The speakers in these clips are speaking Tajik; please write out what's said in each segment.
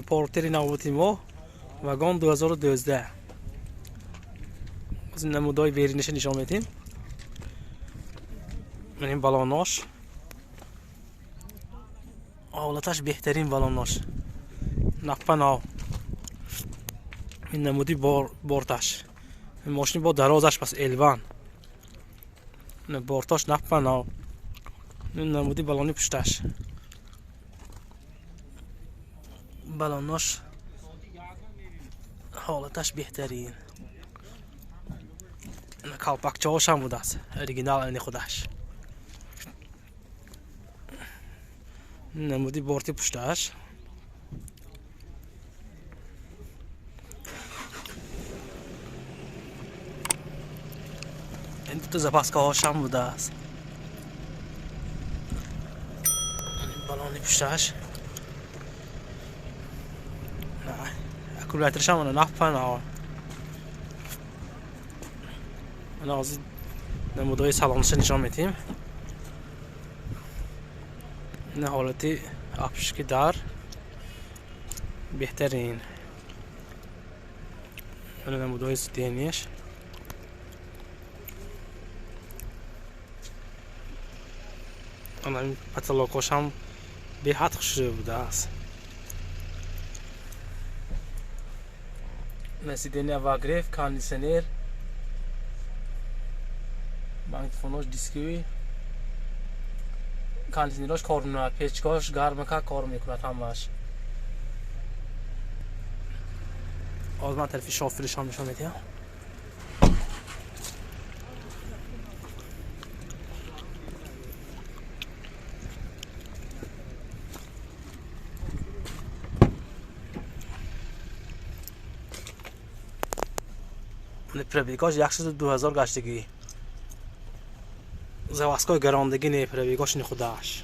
Портери навбати мо вагон 2012. Аз намудои бериниша нишон медиҳем. Ин балонош ҳолаташ беҳтарин, балонош наппа нав. Ин намуди борташ, мошини бо дарозаш пас элван, бортош наппа нав. Ин намуди балони пушташ, балонош ҳолаташ беҳтарин. Калпакчаҳошам будааст, оригинал ини худаш. Намуди борти пушташ. Ин дута запаскаҳошам будааст. Балони пушташ, аккумуляторшам ана наппа нав. Ана ҳозир намудои салониша нишон медиҳем. Ин ҳолати обшивки дар беҳтарин. Ана намудои сиденияш. Ана потолокошам беҳад хушрӯ будааст. Сидения обогрев, кондитсионер, магнитофонош дисковый, кондитсионерош кор мекунад, печкаош гармака кор мекунад ҳамааш. Ҳозир ман тарафи шофиришам нишон медиҳам. Пробегаш 102 000 гаштагӣ, заводской гарондагӣ не, пробегаш ни худаш.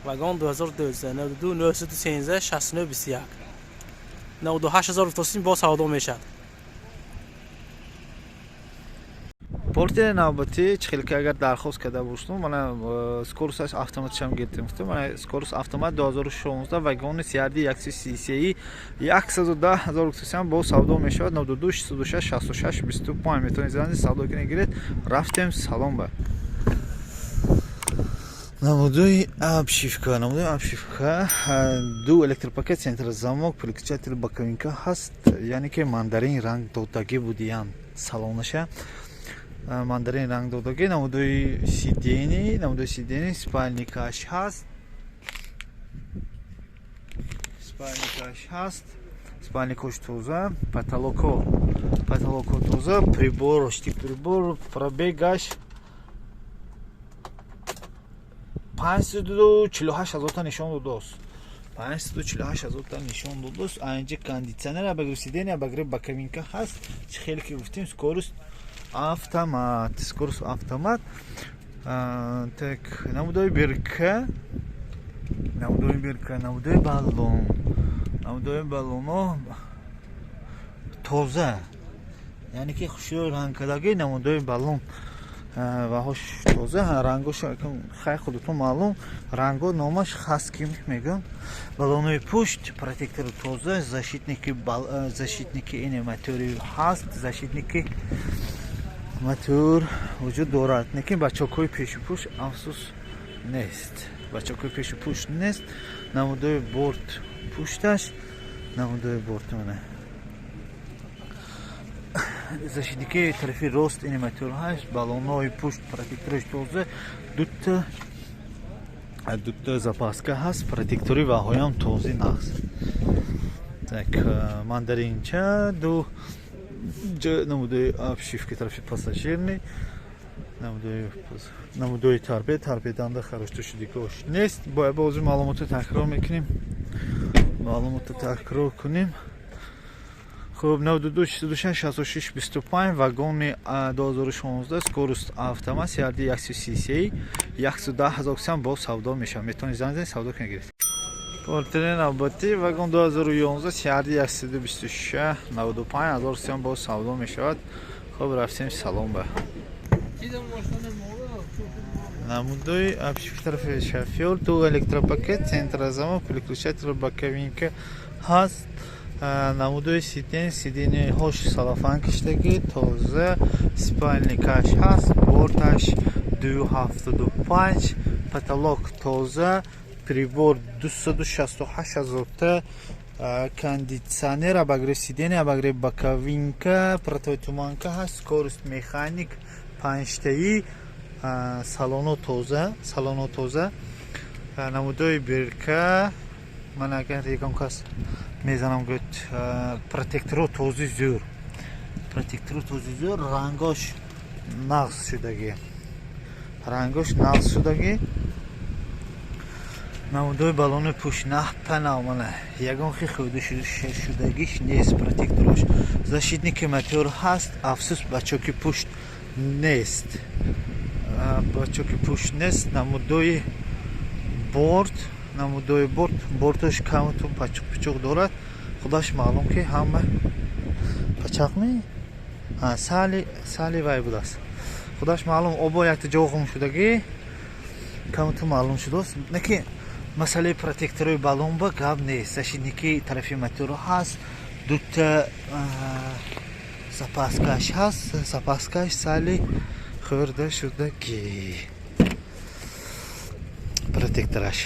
Вагон 2012, 92 913 69 21, 98 000 рӯфтосим, бо савдо мешавад. Портери навбатӣ, чӣ хел ки агар дархост карда боштум, мана скоросташ автоматшам гирифтем. Гуфтам, мана скорост автомат 2016 вагони CRD 133, 110 ҳазор рӯфтосим, бо савдо мешавад. 92 606 66 25 метавонед занед, савдо кунед, гиред. Рафтем салон ба. Намудои обшивка, намудои обшивка, ду электропакет, центр замок, переключатель, боковинка ҳаст, яъне ки мандарин ранг додагӣ будиян салонаша, мандарин ранг додагӣ. Намудои сидени, намудои сидени, спальникаш ҳаст, спальникаш ҳаст, спальникош тоза, потолоко, потолоко тоза, прибор, штик прибор. Пробегаш 548 ҳазорта нишон додааст, 548 ҳазорта нишон додааст. Анҷа кондитсионер, обогрев сидения, обогрев боковинка ҳаст. Чӣ хеле ки гуфтем, скорость автомат, скорость автомат. Так, намудои бирка, намудои бирка, намудои баллон, намудои баллоно тоза, яъне ки хушрӯ рангкардагӣ. Намудои баллон ваҳош тоза, рангош хай худатон маълум, ранго номаш хаст ки мегӯям. Баллонои пушт, протектору тоза, защитники, защитники ини мотори ҳаст, защитники мотор вуҷуд дорад, лекин бачокҳои пешу пушт афсӯс нест, бачокҳои пешу пушт нест. Намудои борт пушташ, намудои борт, мана защитники тарафи рост ини мотор ҳаст, баллонҳои пушт, протектораш тоза, дута дута запаска ҳаст, протектори ваҳоям този нағз. Так, мандаринча ду намудои обшивки тарафи пассажирный, намудои тарбия, тарбияданда харошташудигош нест. Бояд бози маълумотро такрор мекунем, маълумотро такрор кунем. Хуб, 92 66 66 25, вагони 2016, скорость автомат, CRD 133, 110 ҳазор сам, бо савдо мешавад. Метавонед занг занед, савдо кунед, гиред. Портери навбатӣ вагон 2011 CRD 126 95 ҳазор сиём боз савдо мешавад. Хуб, рафтем салон ба. Намудои обшивки тарафи шофёр, ду электропакет, центрозамок, переключатель боковинка ҳаст. Намудои сиден, сидениҳош салафан киштагӣ, тоза, спальникаш ҳаст, борташ 2,75, потолок тоза, прибор 268 ҳазорта, кондитсионер, обогрев сидения, обогрев боковинка, противотуманка ҳаст, скорость механик панҷтаӣ, салоно тоза, салоно тоза. Намудои бирка, ман агар ягон кас мезанам гӯд, протекторо този зӯр, протекторо този зӯр, рангош нағз шудагӣ, рангош нағз шудагӣ. Намудои балони пӯш наҳпанав, мана ягон хи хӯрда шудагиш нест, протекторош, защитники мотор ҳаст. Афсӯс, бачоки пушт нест, бачоки пушт нест. Намудои борт, намудои борт, борташ камту пачуқ пучуқ дорад, худаш маълум ки ҳама пачақми сали сали вай будааст, худаш маълум обо якта ҷо ғум шудагӣ, камту маълум шудааст. Неки масъалаи протекторои балонба гап нест, защитники тарафи моторо ҳаст, дута запаскаш ҳаст, запаскаш сали хӯрда шудагӣ, протектораш.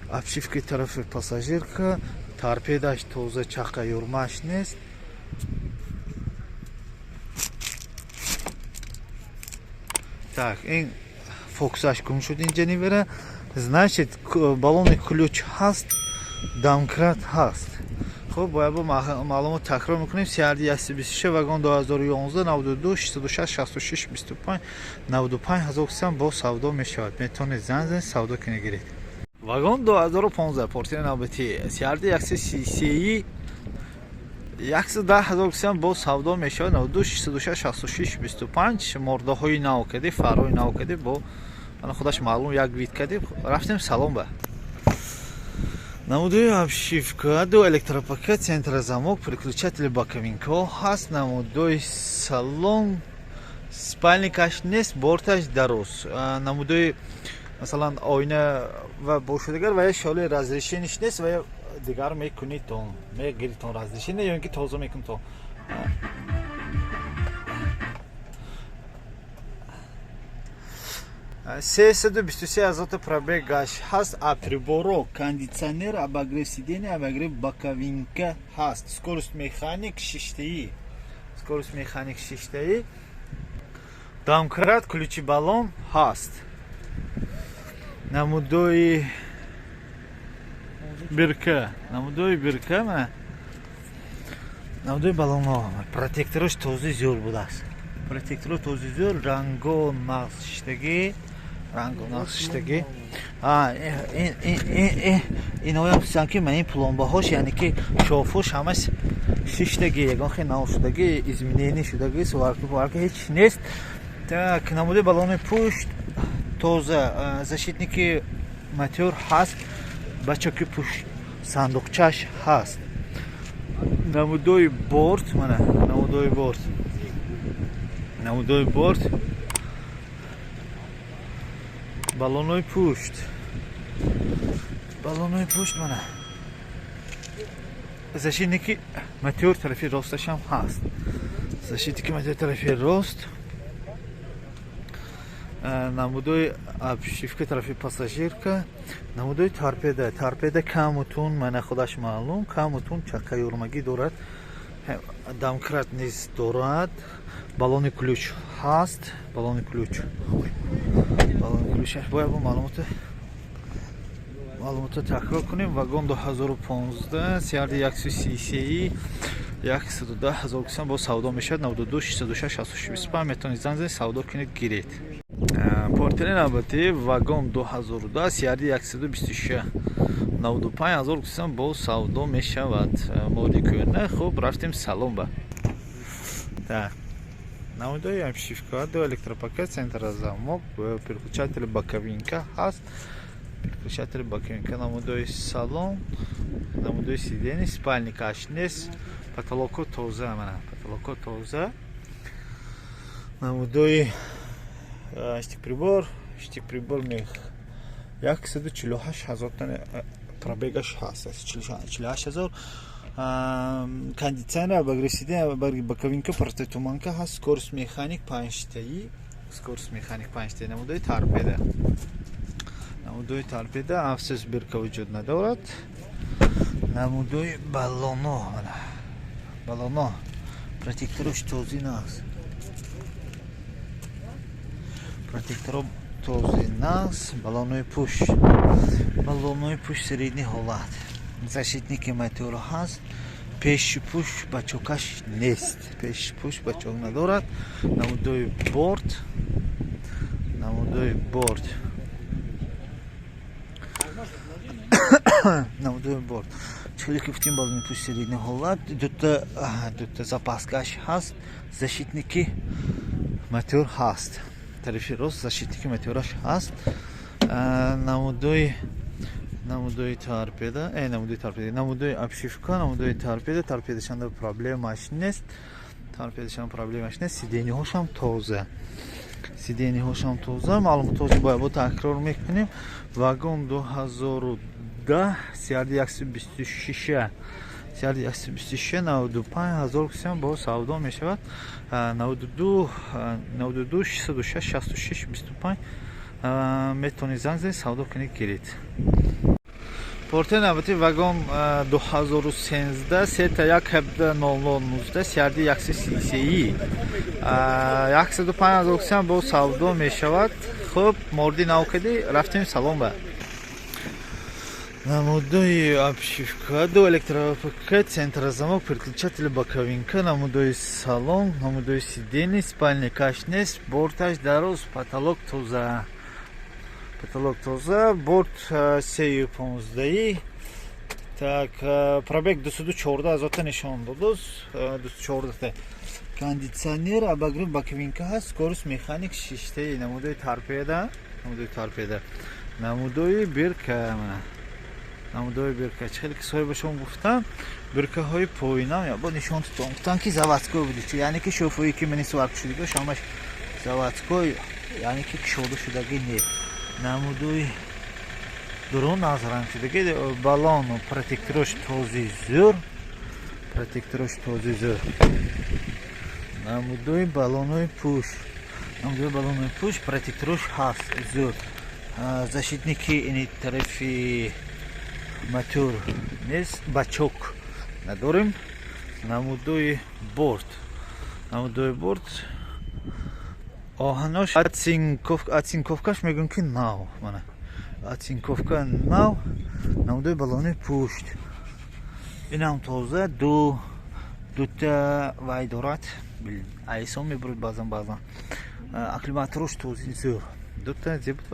Обшивки тарафи пассажирка, торпедаш тоза, чақа юрмаш нест. Так, ин фокусаш гум шуд, инҷа нивера, значит, баллони ключ ҳаст, домкрат ҳаст. Хуб, бояд бо маълумот такрор мекунем: CRD 126 вагон 2011, 92 606 66 25, 95 ҳазор сом бо савдо мешавад. Метавонед занг занед, савдо кунед, гиред. Вагон 2015, портери навбатӣ CRD 133, 110 ҳазор сом бо савдо мешавад, 92 606 66 25. Мордаҳои нав кади, фарҳои нав кади, бо ана худаш маълум як вид кади. Рафтем салон ба. Намудои обшивка, ду электропакет, центрозамок, переключатели боковинкаҳо ҳаст. Намудои салон, спальникаш нест, борташ дароз. Намудои масалан оина ва бошудагар ва я шоли разрешениш нест, ва я дигар мекунитон, мегиритон разрешение ё ин ки тоза мекунитон. 323 ҳазорта пробегаш ҳаст. А приборо кондитсионер, обогрев сидения, обогрев боковинка ҳаст, скорость механик шиштаӣ, скорость механик шиштаӣ, домкрат, ключи баллон ҳаст. Намудои бирка, намудои бирка, ма намудои баллонҳо, протекторош този зӯр будааст, протекторо този зӯр, ранго нағз шиштагӣ, ранго нағз шиштагӣ. Иноям хусусан ки ман ин пломбаҳош, яъне ки шофош ҳамаш шиштагӣ, ягон хел нав шудагӣ, изменение шудагӣ, сварка варка ҳеч нест. Так, намудаи баллони пушт тоза, защитники мотор ҳаст, бачоки пушт сандуқчаш ҳаст. Намудои борт, мана намудои борт, намудои борт, баллонои пушт, баллонои пушт, мана защитники мотор тарафи росташам ҳаст, защитники мотор тарафи рост. Намудои обшивка тарафи пассажирка, намудои торпеда, торпеда камутун, мана худаш маълум, камутун чақа юрмагӣ дорад, домкрат низ дорад, баллони ключ ҳаст, баллони ключ, баллони ключ. Бояд бо маълумотро такрор кунем: вагон 2015 CRD 133, 110 ҳазор сом бо савдо мешавад, 92 606 66 25. Метавонед занг занед, савдо кунед, гиред. Портери навбатӣ вагон 2010 CRD 126, 95 ҳазор сом бо савдо мешавад, моди кӯҳна. Хуб, рафтем салон ба. Так, намудои обшивка, ду электропакет, центрозамок, переключатели боковинка ҳаст. Переключатели боковинка, намудои салон, намудои сиденье, спальникаш нест, потолоко тоза, мана потолоко тоза. Намудои штик-прибор мех 148 ҳазор тани пробегаш ҳаст, 48 ҳазор. Кондитсионер, обогрев сиденья, боковинка, противотуманка ҳаст, скорость механик панҷтаи, скорость механик панҷтаи, намудои торпеда, намудои торпеда. Афсӯс, бирка вуҷуд надорад. Намудои баллоно, баллоно, протекторош тозӣ наст, протекторо тозӣ наст. Баллонои пуш, баллонои пуш средний ҳолат, защитники мотора ҳаст, пеши пуш бачокаш нест, пеши пуш бачок надорад. Намудои борт, намудои борт, намудои борт. Чхеле ки гуфтем, баллони пуш средний ҳолат, дута запаскаш ҳаст, защитники мотор ҳаст, тарафи рост защитники мотораш ҳаст. Намудои торпеда, намудои торпеда, намудои обшивка, намудои торпеда, торпедашанда проблемаш нест, торпедашанда проблемаш нест. Сиденьеҳошам тоза, сиденьеҳошам тоза. Маълумотҳоро бояд бо такрор мекунем. Вагон 2010, CRD 126, CRD 126, 95 ҳазор кусиам бо савдо мешавад. 92 92 606 66 25 метавонед занг занед, савдо кунед, гиред. Портер навбати вагон 2013, сета 1 17 00 19, CRD 133, 105 ҳазор кусиам бо савдо мешавад. Хуб, морди нав кардӣ, рафтем салон ба. Намудои обшивка, ду электропакет, центрозамок, переключатели боковинка, намудои салон, намудои сиденье, спальникаш нест, борташ дароз, потолок тоза, потолок тоза, борт сею понздаи. Так, пробег 214 ҳазорта нишон додоз, 214та. Кондитсионер, обогрев боковинка ҳаст, скорость механик шиштаи, намудои торпеда, намудои торпеда, намудои бирка, намудои бирка. Чӣ хеле ки соҳибашон гуфтам, биркаҳои поинам ябо нишон тутон, гуфтам ки заводской буди, яъне ки шофое ки мани сварка шудагӣ ҳамаш заводской, яъне ки кушода шудагӣ не. Намудои дурун назранг шудагӣ, баллону протекторош този зӯр, протекторош този зӯр. Намудои баллонои пуш, намудои баллонои пуш, протекторош ҳаст, зӯр. Защитники ини тарафи мотор нест, бачок надорем. Намудои борт, намудои борт, оҳанош, оцинковкаш мегӯям ки нав, мана оцинковка нав. Намудои баллони пушт инам тоза, ду дута вай дорад, айсон мебурад баъзан, баъзан. Акклиматорош този зӯр, дута зебуд,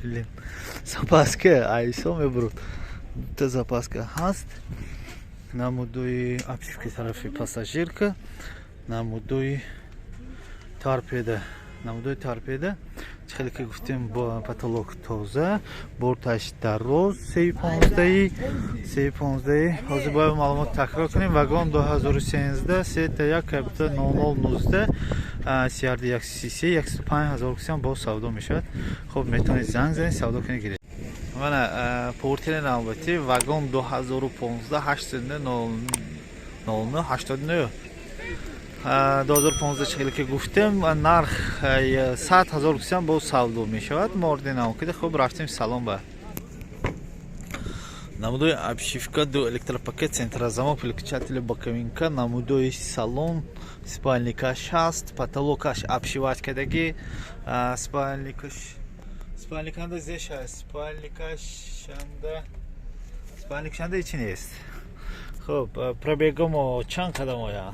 блин, запаска айсон мебурад, дута запаска ҳаст. Намудои обшивки тарафи пассажирка, намудои торпеда, намудои торпеда. Чӣ хеле ки гуфтем, бо потолок тоза, борташ дароз, сеи понздаи, сеи понздаи. Ҳозир бояд маълумот такрор кунем. Вагон 2013, сета як капита 00 19, CRD 133, 105 ҳазор кусиам боз савдо мешавад. Хуб, метавонед занг занед, савдо кунед, гиред. Мана портери навбатӣ вагон 2015, 89 09 89, 2015. Хеле ки гуфтем, нарх 100 ҳазор кусиам боз савдо мешавад. Морди навкида. Хуб, рафтем салон ба. Намудои обшивка, ду электропакет, центрозамок, переключатели боковинка, намудои салон, спальникаш ҳаст, потолокаш обшивать кардагӣ, спальникаш, спальниканда зеш ҳаст, спальникашанда, спальникашанда ҳечи нест. Хуб, пробегомо чанд қадам оя?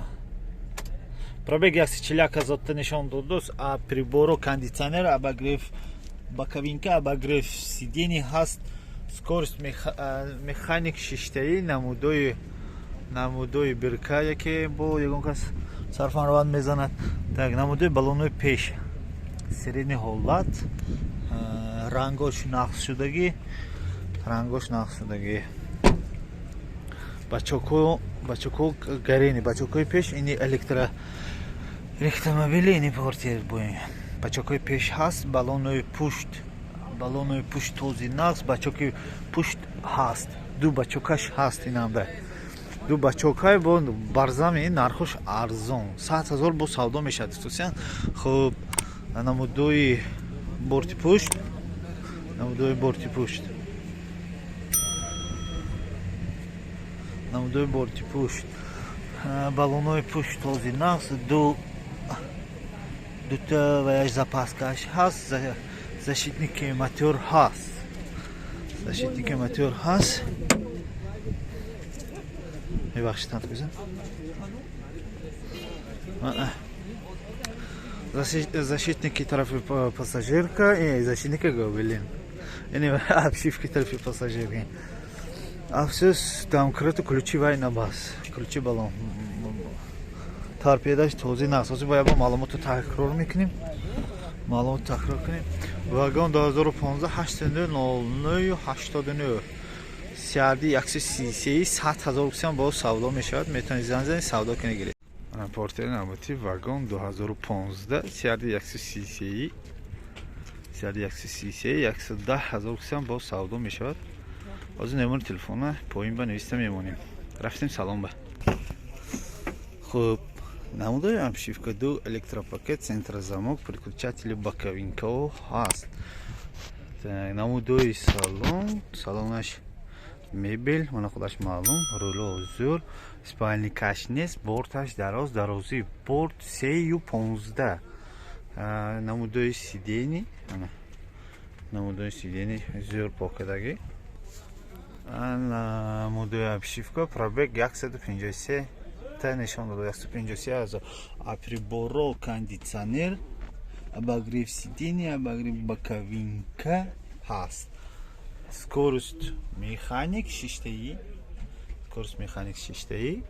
Пробег 141 ҳазорта нишон додост. А приборо, кондитсионер, обогрев боковинка, обогрев сиденье ҳаст, скорость механик шиштаӣ, намудои бирка, яке бо ягон кас сарфан раванд мезанад. Так, намудои баллонои пеш средний ҳолат. Рангош нақс шудагӣ, рангош нақс шудагӣ. Бачоко, бачоко гарени, бачокои пеш. Ини электромобили, ини портер боин, бачокои пеш ҳаст. Баллонои пушт, баллонои пушт този нақс, бачоки пушт ҳаст, ду бачокаш ҳаст. Инамда ду бачокай бо барзами. Нархош арзон, 100 000 бо савдо мешавад, хусусан. Хуб, намудои борти пушт, намудои борти пушт, намудои борти пушт, баллонои пушт този нақс, ду дута ваяш запаскаш ҳаст, защитники мотор ҳаст, защитники мотор ҳаст. Мебахшид, гуза. Защитники тарафи пассажирка, защитника блин, обшивки тарафи пассажирки. Афсӯс, домкрату ключи вай набаст, ключи балон. Торпедаш този нақс. Ҳозир бояд бо маълумотро такрор мекунем, маълумот такрор кунем. Вагон 2015, 89 89, CRD 133, 100 000 рупиян бо савдо мешавад. Метавонед занг занед, савдо кунед, гиред. Портери навбатӣ Вагон 2015, CRD 133, CRD 133, 110 000 рупиян бо савдо мешавад. Ҳозир номери телефона поин ба нависта мемонем. Рафтем салон ба. Хуб, намудои обшивка: ду электропакет, центрозамок, переключатели боковинкао ҳаст. Намудои салон, салонаш мебел, мана худаш маълум, руло зӯр, спальникаш нест, борташ дароз, дарозии борт 3,15. Намудои сиденье, намудои сиденье зӯр, покадагӣ. Намудои обшивка, пробег 153 та нишон дод, 153 ҳазор. А приборо, кондитсионер, обогрев сиденья, обогрев боковинка ҳаст. Скорость механик шиштаӣ, скорость механик шиштаӣ.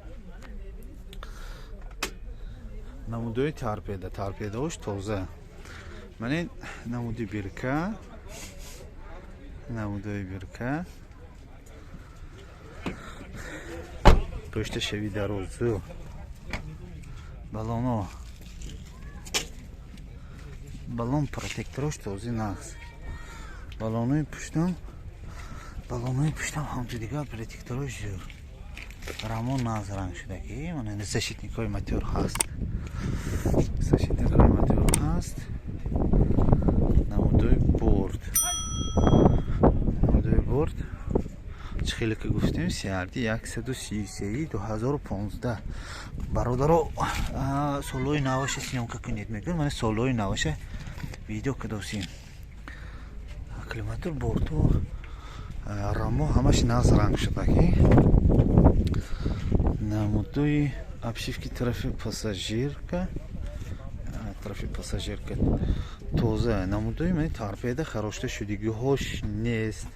Намудои торпеда, торпедаош тоза. Мана намуди бирка, намудои бирка, пушта шави дарозу. Балоно, балон протекторош този нақс. Балонои пуштам, балонои пуштам ҳамту дигар протекторош зӯр, рамон нағз ранг шудагӣ. Мана защитникҳои мотор ҳаст, защитникҳои мотор ҳаст. Намудои борт, намудои борт чӣ хеле ки гуфтем, CRD 133, 2015. Бародаро, солҳои наваша съёмка кунед, мегӯям. Мана солҳои наваша видео кадосем. Аккумулятор, борту, рамо ҳамаш нағз ранг шудагӣ. Намудои обшивки тарафи пассажирка, тарафи пассажирка тоза. Намудои мани торпеда харошта шудагиҳош нест,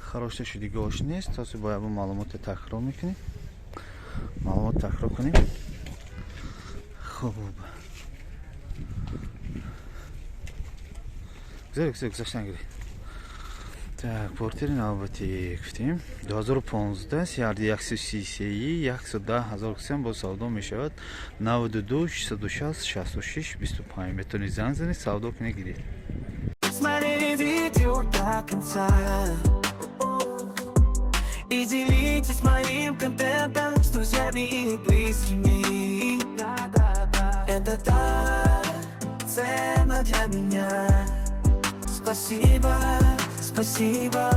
харошта шудагиҳош нест. Тоси бояд маълумотро такрор мекунем, маълумот такрор кунем. Хуб, гузар, гузар, гузаштан гиред. Так, портери навбатӣ гуфтем 2015, CRD 133, 110 000 кисам бо савдо мешавад. 92 660 66 25, метавонед занг занед, савдо кунед, гиред. Смотрели видео до конца и делитесь моим контентом с друзьями и близкими. Это так ценно для меня. Спасибо, спасибо.